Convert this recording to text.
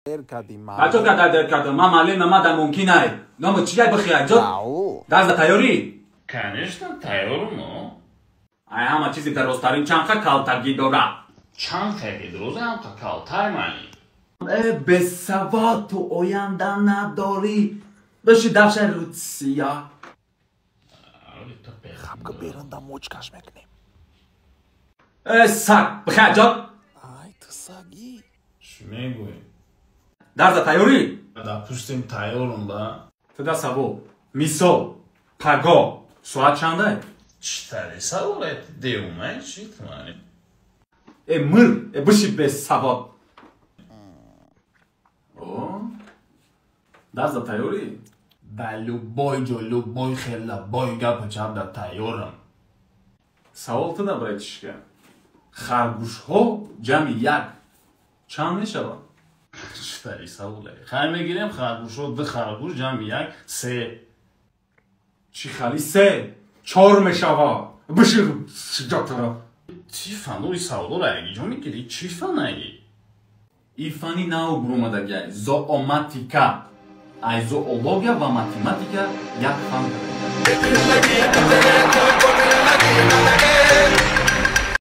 Дер кардӣ. Бачо када дер кардам, ман маълим намадам, мумкин ай. Номо чияй бихияй, ҷо? Ау. Дарза тайёрӣ? Конечно, тайёрум. Ай ҳама чизи дарозтарин чанқа калтагӣ дорад? Чанд хеки дуроза ҳамқа калтай мани. Э, бесавод, ту оянда надорӣ. Биши давшаи Русия. Хабка берунда мочкаш мекунем. Э, саг, бихияй, ҷо? Ай, ту сагӣ. Чӣ мегӯӣ? Дарза тайёрӣ? Да пуштем тайёрум ба. Туда савол. Мисол, паго соат чандай? Чӣ тари саволе деумай чӣ тумани? Э, мир, э, биши бесавод. О? Дарза тайёрӣ? Да любой ҷо, любой хела бой гапу чап да тайёрам. Савол туда, братишка. Харгӯшҳо ҷамъи як чанд мешавад? Чӣ тари саволе? Хай мегирем харгӯшҳо, ду харгӯш ҷамъи як се. Чӣ хали се? Чор мешавад. Биши ҷотара. Чӣ фанури саволоро ягиҷо мегирӣ? Чӣ фанаи? И фани нав буромадагиай, зооматика. Ай зоология ва математика як фан.